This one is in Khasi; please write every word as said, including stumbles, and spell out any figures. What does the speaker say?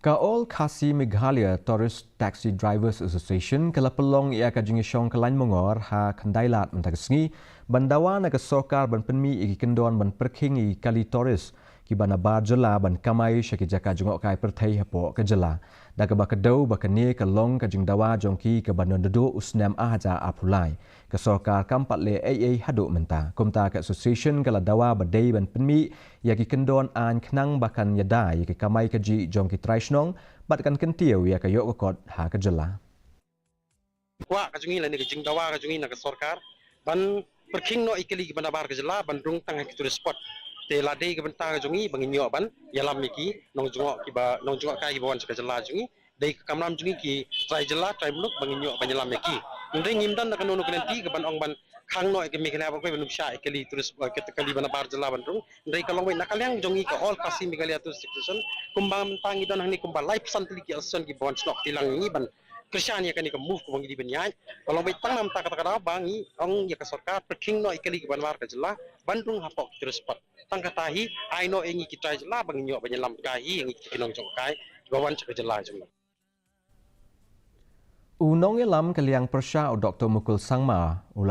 Ka All Khasi Meghalaya Tourist Taxi Drivers Association ka la pynlong ïa ka jingïashong ka lain mongor ha Khyndai Lad mynta ka sngi ban dawa na ka sorkar ban pynmih ïa ki kyndon ban pyrkhing ïa ki kali tourist kiba nabar jylla ban kamai sha ki jaka jngohkai pyrthei hapoh ka jylla. Da kaba ka dei ba kane ka long ka jingdawa jong ki kaba naduh u snem ar hajar arphew lai. Ka sorkar kam pat leh ei ei haduh mynta. Kumta ka association ka la dawa ba dei ban pynmih ïa ki kyndon aiñ khnang ba kan ïada ïa ki kamai kajih jong ki trai shnong bad kan kyntiew ïa ka ïoh ka kot ha ka jylla. Kwah ka jong ngi lane ka jingdawa ka jong ngi na ka sorkar ban pyrkhing noh ïa ki kali kiba nabar ka jylla ban rung tang ha ki tourist spot. Te la dei ka bynta ka jong ngi ba ngin ïoh ban ïalam ïa ki nongjngoh kiba, nongjngohkai kiba wan sha ka jylla jong ngi. Dei ka kamram jong ngi ki trai jylla, trai muluk ba ngin ïoh ban ïalam ïa ki. Hynrei ngim don da kano kano ka lynti kaban ong ban khang noh ïa ka Meghalaya baroh kawei ban ym shah ïa ki kali tourist, eh, ki kali ba nabar jylla ban rung. Hynrei ka long beit na ka liang jong ngi ka All Khasi Meghalaya Tourist Association, kumba mynta ngi don hangne kumba laiphew san tylli ki association kiba wan snoh kti lang ïa ngi ban kyrshan ïa kane ka move kaba ngi dei ban ïaid. Ka long beit tang namar kata ka daw ba ngi ong ïa ka sorkar pyrkhing noh ïa ki kali kiba nabar ka jylla ban rung hapoh ki tourist spot. Tang kata hi, ai noh ïa ngi ki trai jylla ba ngin ïoh ban ïalam ïa ngi ki nongjngohkai kiba wan sha ka jylla jong ngi. U nongïalam ka liang pyrshah u Doktor Mukul Sangma u la